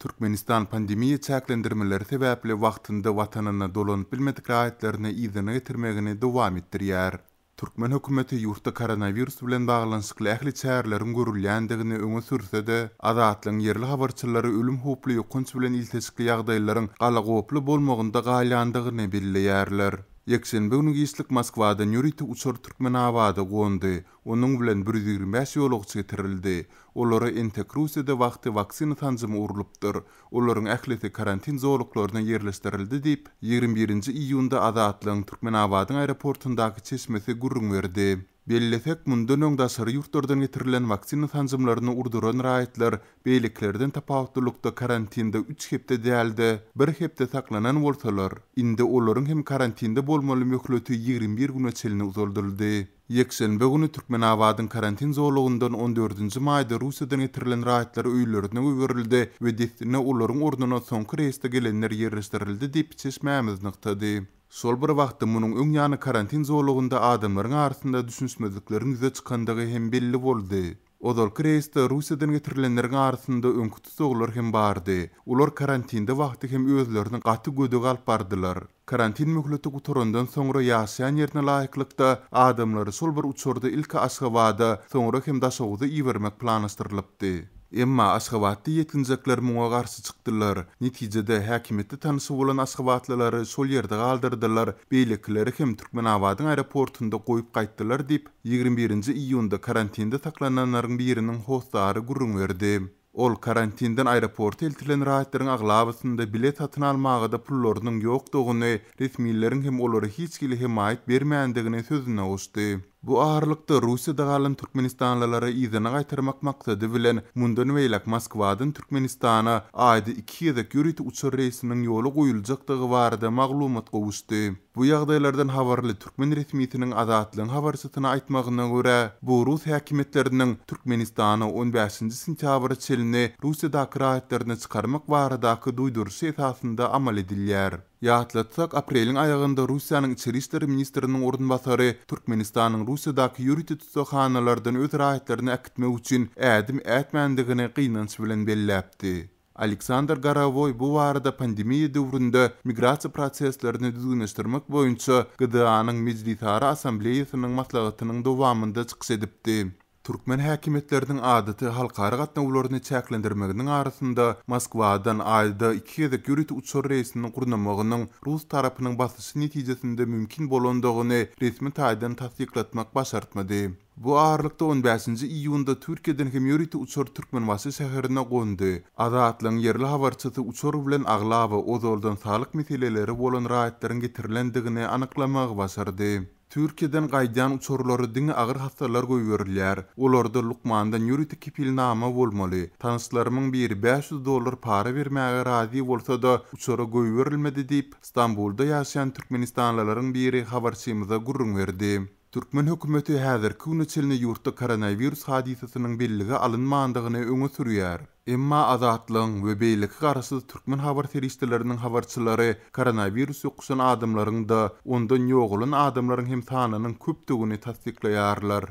Türkmenistan pandemiýa çäklendirmeleri sebäpli wagtynda watanyna dolanyp bilmedik raýatlaryny yzyna getirmegini dowam etdirýär. Türkmen hökümeti ýurtda koronawirus bilen baglanyşykly ähli çäreleriň görülýändigini öňe sürse-de, Azatlygyň ýerli habarçylary ölüm howply ýokanç bilen ilteşikli ýagdaýlaryň galagoply bolmagynda galýandygyny belleýärler. Ýekşenbe güni giçlik Moskwadan ýörite uçar Türkmenabada gondy. Onuň bilen 125 ýolagçy getirildi. Olara entek Russiýada wagty waksina sanjymy urlupdyr. Olaryň ählisi karantin zolaklaryna ýerleşdirildi diýip, 21 nji iýunda Azatlygyň Türkmenabadyň aeroportundaky çeşmesi gürrüň berdi. Bellesek, mundan öň daşary ýurtlardan getirilen waksina sanjymlaryny urduran raýatlar beýlekilerden tapawutlylykda karantinde üç hepde däl-de, bir hepde saklanan bolsalar, indi olaryň hem karantinde bolmaly möhleti 21 güne çenli uzaldyldy. Ýekşenbe güni Türkmenabadyň karantin zolagyndan on dördünji maýda Russiýadan getirilen raýatlar öýlerine goýberildi we dessine olaryň ornuna soňky reýsde gelenler ýerleşdirildi diýip, çeşmämiz nygtady. Şol bir wagtda, munuň öň ýany karantin zolagynda adamlaryň arasynda düşünişmezlikleriň ýüze çykandygy hem belli boldy. Ozalky reýsde Russiýadan getirilenleriň arasynda öňki tussaglar hem bardy. Olar karantinde wagty hem özlerini gaty gödek alyp bardylar. Karantin möhleti gutarandan soňra ýaşaýan ýerine laýyklykda adamlary şol bir uçarda ilki Aşgabada, soňra hem Daşoguza ibermek planlaşdyrylypdy. Emma aşgabatly ýetginjekler muňa garşy çykdylar. Netijede, häkimiýetde tanyşy bolan aşgabatlylary şol ýerde galdyrdylar, beýlekileri hem Türkmenabadyň aeroportunda goýup gaýtdylar diýip, 21 nji iýunda karantinde saklananlaryň biriniň hossary gürrüň berdi. Ol karantinden aeroporta eltilen raýatlaryň aglabasynda bilet satyn almaga-da pullarynyň ýokdugyny, resmileriň hem olara hiç hili hemaýat bermändigini sözüne goşdy. Bu aralykda, Russiýada galan türkmenistanlylary yzyna gaýtarmak maksady bilen, mundan beýläk Moskwadan Türkmenistana aýda iki gezek ýörite uçar reýsiniň ýola goýuljakdygy barada maglumat gowuşdy. Bu ýagdaýlardan habarly türkmen resmisiniň Azatlygyň habarçysyna aýtmagyna görä, bu rus häkimiýetleriniň Türkmenistana on bäşinji sentýabra çenli Russiýadaky raýatlaryny çykarmak baradaky duýduryşy esasynda amal edilýär. Ýatlatsak, apreliň aýagynda Russiýanyň içeri işler ministriniň orunbasary Türkmenistanyň Russiýadaky ýörite tussaghanalardan öz raýatlaryny äkitmek üçin ädim ätmändigini gynanç bilen belläpdi. Aleksandr Gorowoý bu barada pandemiýa döwründe migrasiýa proseslerini düzgünleşdirmek boýunça GDA-nyň Mejlisara Assambleýasynyň maslahatynyň dowamynda çykyş edipdi. Türkmen häkimiýetleriniň adaty halkara gatnawlaryny çäklendirmeginiň arasynda Moskwadan aýda iki gezek ýörite uçar reýsini gurnamagynyň rus tarapynyň basyşy netijesinde mümkin bolandygyny resmi taýdan tassyklatmak başartmady. Bu aralykda on bäşinji iýunda Türkiýeden hem ýörite uçar Türkmenbaşy şäherine gondy. Azatlygyň ýerli habarçysy uçar bilen aglaba ozaldan saglyk meseleleri bolan raýatlaryň getirilendigini anyklamagy başardy. Türkiýeden gaýdýan uçarlara diňe agyr hassalar goýberilýär. Olarda lukmandan ýörite kepilnama bolmaly. Tanyşlarymyň biri 500 dollar para bermäge razy bolsa-da, uçara goýberilmedi diýip, Stambulda ýaşaýan türkmenistanlylaryň biri habarçymyza gürrüň berdi. Türkmen hökümeti häzirki güne çenli ýurtda koronawirus hadysasynyň bellige alynmandygyny öňe sürýär. Emma Azatlygyň we beýleki garaşsyz türkmen habar serişdeleriniň habarçylary koronawirus ýokuşan adamlaryň-da, ondan ýogalan adamlaryň hem sanynyň köpdügini tassyklaýarlar.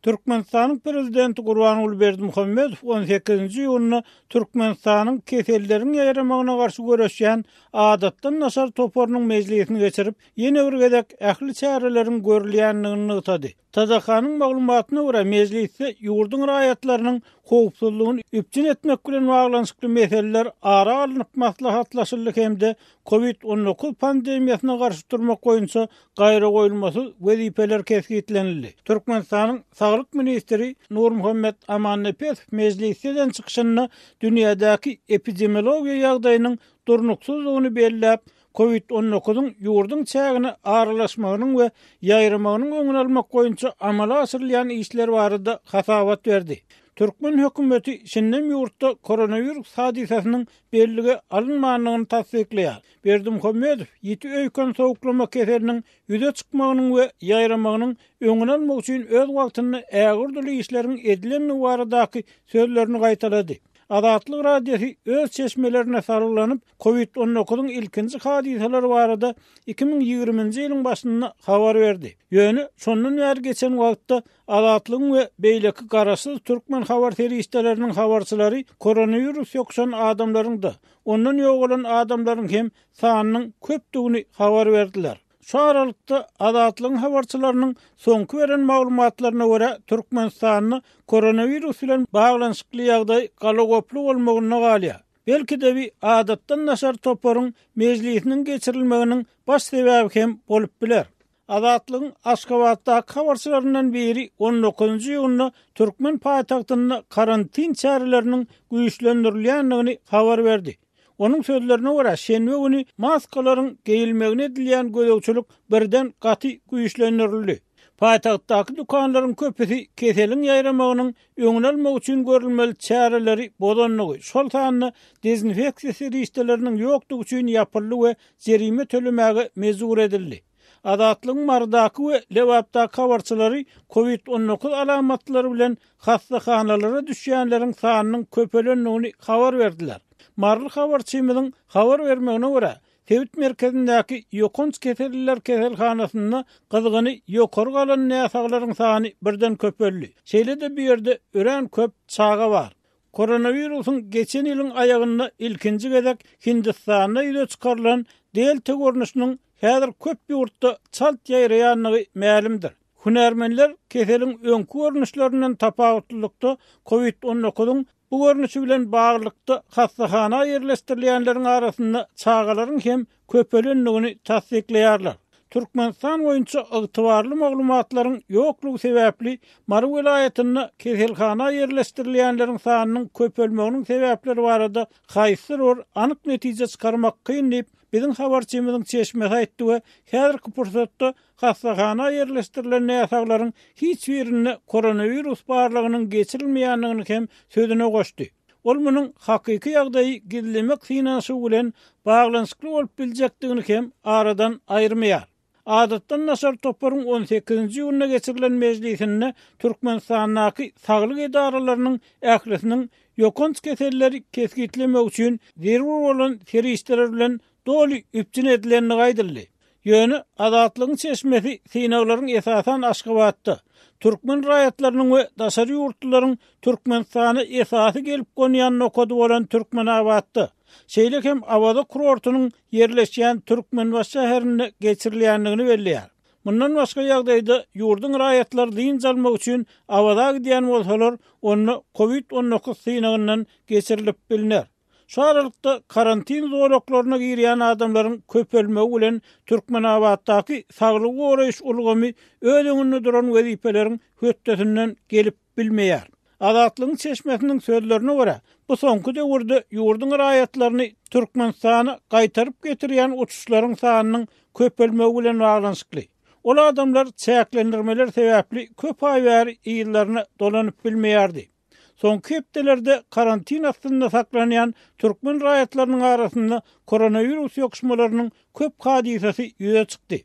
Türkmenistanyň Prezidenti Gurbanguly Berdimuhamedow on sekizinji iýunda Türkmenistanyň keselleriň ýaýramagyna garşy göreşýän Adatdan daşary toparynyň mejlisini geçirip, ýene bir gezek ähli çäreleriň görülýändigini nygtady. TDH-nyň maglumatyna görä, mejlisde ýurduň raýatlarynyň howpsuzlygyny üpjün etmek bilen baglanyşykly meseleler ara alnyp maslahatlaşyldy hem-de Covid 19 pandemiýasyna garşy durmak boýunça gaýragoýulmasyz wezipeler kesgitlenildi. Türkmenistanyň saglyk ministri Nurmuhammet Amannepesow mejlisde eden çykyşynda dünýädäki epidemiologiýa ýagdaýynyň durnuksyzdygyny belläp, Covid on dokuzyň ýurduň çägine aralaşmagynyň we ýaýramagynyň öňüni almak boýunça amala aşyrylýan işler barada hasabat berdi. Türkmen hökümeti şindem ýurtda koronawirus hadysasynyň bellige alynmandygyny tassyklaýar. Berdimuhamedow ýiti öýken sowuklama keseliniň ýüze çykmagynyň we ýaýramagynyň öňüni almak üçin öz wagtynda ägirt uly işleriň edilendigi baradaky sözlerini gaýtalady. Azatlyk Radiosy öz çeşmelerine salgylanyp, Covid on dokuzyň ilkinji hadysalary barada 2020-nji ýylyň başynda habar berdi. Ýöne şondan bäri geçen wagtda Azatlygyň we beýleki garaşsyz türkmen habar serişdeleriniň habarçylary koronawirus ýokuşan adamlaryň-da, ondan ýogalan adamlaryň hem sanynyň köpdügini habar berdiler. Şu aralykda, Azatlygyň habarçylarynyň soňky beren maglumatlaryna görä, Türkmenistanda koronawirus bilen baglanyşykly ýagdaý galagoply bolmagynda galýar. Belki-de bi adatdan daşary toparyň mejlisiniň geçirilmeginiň baş sebäbi hem bolup biler. Azatlygyň Aşgabatdaky habarçylaryndan biri on dokuzynjy iýunda türkmen paýtagtynda karantin çäreleriniň güýçlendirilýändigini habar berdi. Onuň sözlerine görä, şenbe güni maskalaryň geýilmegine edilýän gözegçilik birden gaty güýçlendirildi. Paýtagtdaky dükanlaryň köpüsi keseliň ýaýramagynyň öňüni almak üçin görülmeli çäreleri bozandygy, şol sanda dezinfeksiýa serişdeleriniň ýokdugy üçin ýapyldy we jerime tölemäge mejbur edildi. Azatlygyň Marydaky we Lebapdaky habarçylary Covid 19 alamatlary bilen hassahanalara düşýänleriň sanynyň köpelendigini habar berdiler. Maryly habarçymyzyň habar bermegine görä, sebit merkezindäki ýokanç keselliler keselhanasynda gyzgyny ýokary galan näsaglaryň sany birden köpeldi. Şeýle-de bu ýerde örän köp çaga bar. Koronawirusyň geçen ýylyň aýagynda ilkinji gezek Hindistanda ýüze çykarylan Delta görnüşiniň häzir köp ýurtda çalt ýaýraýandygy mälimdir. Hünärmenler keseliň öňki görnüşlerinden tapawutlylykda Covid 19-yň bu görnüşi bilen baglylykda hassahana ýerleşdirilýänleriň arasynda çagalaryň hem köpelendigini tassyklaýarlar. Türkmenistan boýunça ygtybarly maglumatlaryň ýoklugy sebäpli Mary welaýatynda keselhana ýerleşdirilýänleriň sanynyň köpelmeginiň sebäpleri barada haýsydyr bir anyk netije çykarmak kyn diýip, biziň habarçymyzyň çeşmesi aýtdy we häzirki pursatda hassahana ýerleşdirilen näsaglaryň hiç birinde koronawirus barlagynyň geçirilmeýändigini hem sözüne goşdy. Ol munuň hakyky ýagdaýy gizlemek synanyşygy bilen baglanyşykly bolup biljekdigini hem aradan aýyrmaýar. Adatdan daşary toparyň on sekizinji iýunda geçirilen mejlisinde Türkmenistandaky saglyk edaralarynyň ählisiniň ýokanç keselleri kesgitlemek üçin zerur bolan serişdeler bilen doly üpjün edilendigi aýdyldy. Ýöne Azatlygyň çeşmesi synaglaryň esasan Aşgabatda, türkmen raýatlarynyň we daşary ýurtlularyň Türkmenistana esasy gelip gonýan nokady bolan Türkmenabatda, şeýle hem Awaza kurortynyň ýerleşýän Türkmenbaşy şäherinde geçirilýändigini belleýär. Mundan başga ýagdaýda ýurduň raýatlary dynç almak üçin Awaza gidýän bolsalar, onda Covid 19 synagyndan geçirilip bilner. Şu aralykda, karantin zolaklaryna girýän adamlaryň köpelmegi bilen Türkmenabatdaky saglygy goraýyş ulgamy öz öňünde duran wezipeleriň hötdesinden gelip bilmeýär. Azatlygyň çeşmesiniň sözlerine görä, bu soňky döwürde ýurduň raýatlaryny Türkmenistana gaýtaryp getirýän uçuşlaryň sanynyň köpelmegi bilen baglanyşykly. Ol adamlar çäklendirmeler sebäpli köp aý bäri yzlaryna dolanyp bilmeýärdi. Soňky hepdelerde karantin astynda saklanýan türkmen raýatlarynyň arasynda koronawirus ýokuşmalarynyň köp hadysasy ýüze çykdy.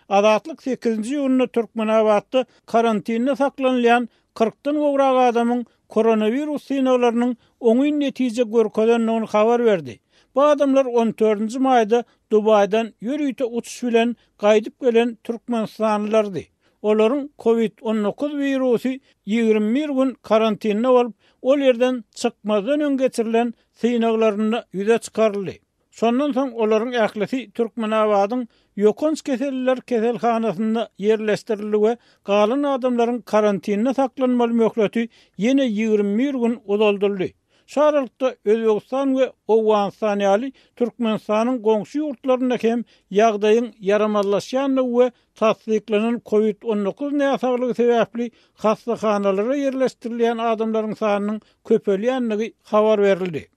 Azatlyk sekizinji iýunda Türkmenabatda karantinde saklanylýan kyrkdan gowrak adamyň koronawirus synaglarynyň oňyn netije görkezendigini habar berdi. Bu adamlar on dördünji maýda Dubaýdan ýörite uçuş bilen gaýdyp gelen türkmenistanlylardy. Olaryň Covid 19 wirusy 21 gün karantinde bolup, ol ýerden çykmazdan öň geçirilen synaglarynda ýüze çykaryldy. Şondan soň olaryň ählisi Türkmenabadyň ýokanç keselliler keselhanasynda ýerleşdirildi we galan adamlaryň karantinde saklanmaly möhleti ýene 21 gün uzaldyldy. Şu aralykda, Özbegistan we Owganystan ýaly Türkmenistanyň goňşy ýurtlarynda hem ýagdaýyň ýaramazlaşýandygy we tassyklanan Covid 19 näsaglygy sebäpli hassahanalara ýerleşdirilýän adamlaryň sanynyň köpelýändigi habar berildi.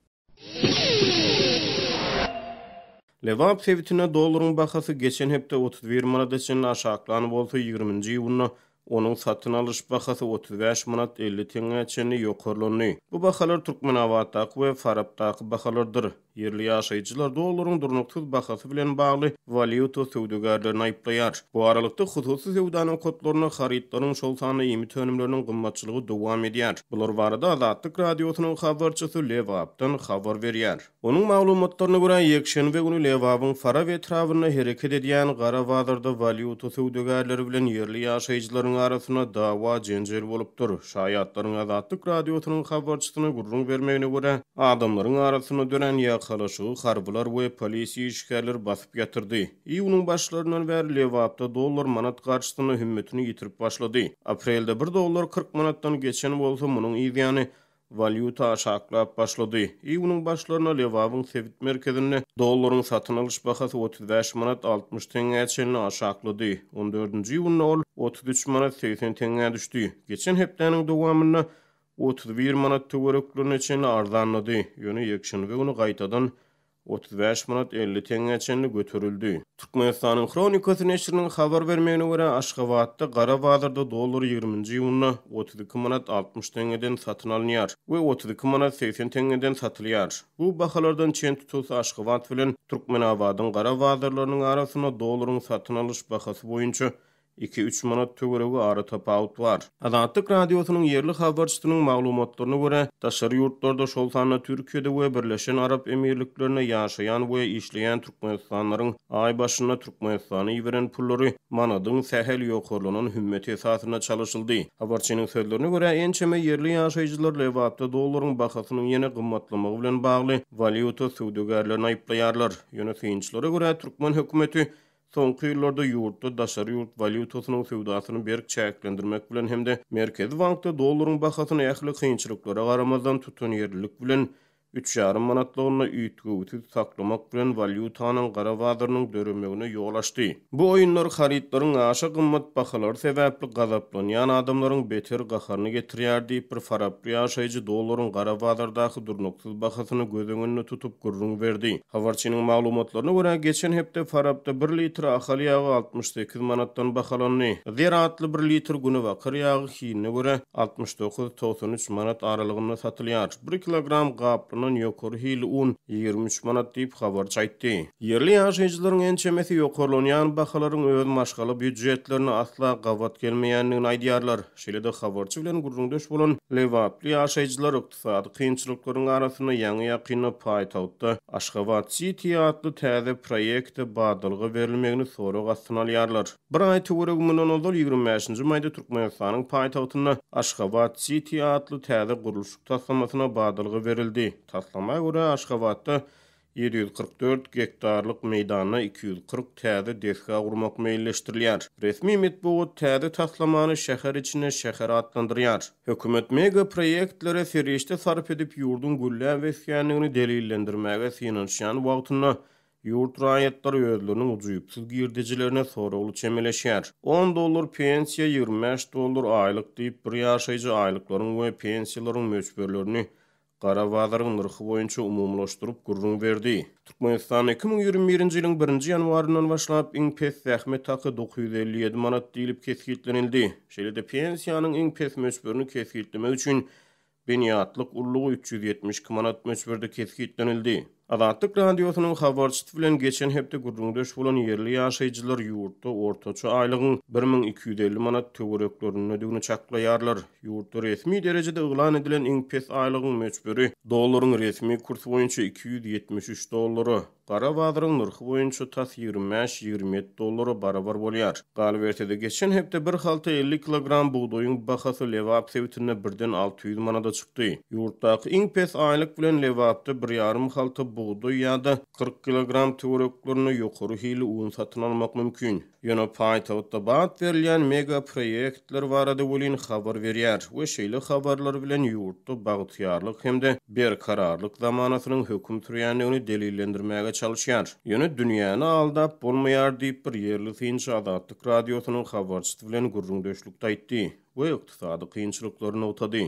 Lebap sebitinde dollaryň bahasy geçen hepde 31 manada çenli aşaklan bolsa, ýigriminji iýunda onuň satyn alyş bahasy 35 manat 50 teňňä çenli ýokarlandy. Bu bahalar Türkmenabatdaky we Farapdaky bahalardyr. Ýerli ýaşaýjylar dollaryň durnuksyz bahasy bilen bagly walýuta söwdagärlerini aýyplaýar. Bu aralykda, hususy söwda nokatlarynda harytlaryň, şol sanda iýmit önümleriniň gymmatçylygy dowam edýär. Bular barada Azatlyk Radiosynyň habarçysy Lebapdan habar berýär. Onuň maglumatlaryna görä, ýekşenbe güni Lebabyň Farap etrabynda hereket edýän gara bazarda walýuta söwdagärleri bilen ýerli ýaşaýjylaryň arasynda dawa-jenjel bolupdyr. Şaýatlaryň Azatlyk Radiosynyň habarçysyna gürrüň bermegine görä, adamlaryň arasynda dörän ýakalaşygy harbylar we polisiýa işgärleri basyp ýatyrdy. Iýunyň başlaryndan bäri Lebapda dollar manat garşysynda hümmetini ýitirip başlady. Aprelde bir dollar 40 manatdan geçen bolsa, munuň yzýany Walýuta aşaklap başlady. Iýunyň başlarynda Lebabyň sebit merkezinde dollaryň satyn alyş bahasy 35 manat 60 teňňä çenli aşaklady. On dördünji iýunda ol 33 manat 80 teňňä düşdi. Geçen hepdäniň dowamynda 31 manat töwereklerine çenli arzanlady. Ýöne ýekşenbe güni gaýtadan 35 manat 50 teňňä çenli göterildi. Türkmenistanyň Hronikasy neşiriniň habar bermegine görä, Aşgabatda gara bazarda dollar ýigriminji iýunda 32 manat 60 teňňeden satyn alynýar we 32 manat 80 teňňeden satylýar. Bu bahalardan çen tutulsa, Aşgabat bilen Türkmenabadyň gara bazarlarynyň arasynda dollaryň satyn alyş bahasy boýunça Iki-üç manat töweregi aratapawut bar. Azatlyk Radiosynyň ýerli habarçysynyň maglumatlaryna görä, daşary ýurtlarda, şol sanda Türkiýede we Birleşen Arap Emirliklerinde ýaşaýan we işleýän türkmenistanlylaryň aý başynda Türkmenistana iberen pullary manadyň sähel ýokarlanan hümmeti esasynda çalyşyldy. Habarçynyň sözlerine görä, ençeme ýerli ýaşaýjylar Lebapda dollaryň bahasynyň ýene gymmatlamagy bilen bagly walýuta söwdagärlerini aýyplaýarlar. Ýöne synçylara görä, türkmen hökümeti Soňky ýyllarda ýurtda daşary ýurt walýutasynyň söwdasyny berk çäklendirmek bilen hem-de Merkezi bankda dollaryň bahasyny ähli kynçylyklara garamazdan tutanýerlilik bilen üç ýarym manatlygynda üýtgewsiz saklamak bilen walýutanyň gara bazarynyň döremegine ýol açdy. Bu oýunlar harytlaryň aşa gymmat bahalary sebäpli gazaplanýan adamlaryň beter gaharyny getirýär diýip, bir faraply ýaşaýjy dollaryň gara bazardaky durnuksyz bahasyny göz öňünde tutup gürrüň berdi. Habarçynyň maglumatlaryna görä, geçen hepde Farapda bir litr Ahal ýagy 68 manatdan bahalandy. Zer atly bir litr günebakar ýagy hiline görä, 69, 93 manat aralygynda satylýar. Bir kilogram gaplanan ýokary hilli un 23 manat diýip, habarçy aýtdy. Ýerli ýaşaýjylaryň ençemesi ýokarlanýan bahalaryň öz maşgala býujetlerine asla gabat gelmeýändigini aýdýarlar. Şeýle-de habarçy bilen gürrüňdeş bolan lebaply ýaşaýjylar Ykdysady kynçylyklaryň arasynda ýaňy-ýakynda paýtagtda Aşgabat Siti atly täze proýekte badalga berilmegini sorag astyna alýarlar. Bir aý töweregi mundan ozal, 25-nji maýda Türkmenistanyň paýtagtynda Aşgabat Siti atly täze gurluşyk taslamasyna badalga berildi. Taslama görä, Aşgabatda 744 gektarlyk meýdanda 240 täze desga gurmak meýilleşdirilýär. Resmi metbugat täze taslamany şäher içinde şäher atlandyrýar. Hökümet mega proýektlere serişde sarp edip ýurduň gülläp ösýändigini delillendirmäge synanyşýan wagtynda, ýurt raýatlary özleriniň ujypsyz girdejilerine soragly çemeleşýär. On dollar pensiýa, 25 dollar aýlyk diýip, bir ýaşaýjy aýlyklaryň we pensiýalaryň möçberlerini gara bazaryň nyrhy boýunça umumylaşdyryp gürrüň berdi. Türkmenistanda 2021-nji ýylyň birinji ýanwaryndan başlap iň pes zähmet haky 957 manat diýlip kesgitlenildi. Şeýle-de pensiýanyň iň pes möçberini kesgitlemek üçin binýatlyk ululygy 372 manat möçberde kesgitlenildi. Azatlyk Radiosynyň habarçysy bilen geçen hepde gürrüňdeş bolan ýerli ýaşaýjylar ýurtda ortaça aýlygyň 1250 manat töwereklerindedigini çaklaýarlar. Ýurtda resmi derejede yglan edilen iň pes aýlygyň möçberi dollaryň resmi kursy boýunça 273 dollara, Gara bazaryň nyrhy boýunça tas 25-27 dollara barabar bolýar. Galyberse-de, geçen hepde bir halta 50 kilogram bugdaýyň bahasy Lebap sebitinde birden 600 manada çykdy. Ýurtdaky iň pes aýlyk bilen Lebapda bir ýarym halta bugdaý ýa-da 40 kilogram töwereklerinde ýokary hilli un satyn almak mümkin. Ýöne paýtagtda bat berilýän mega proýektler barada welin habar berýär we şeýle habarlar bilen ýurtda bagtyýarlyk hem-de berkararlyk zamanasynyň höküm sürýändigini delillendirmäge çalyşýar. Ýöne dünýäni aldap bolmaýar diýip, bir ýerli synçy Azatlyk Radiosynyň habarçysy bilen gürrüňdeşlikde aýtdy we ykdysady kynçylyklary nygtady.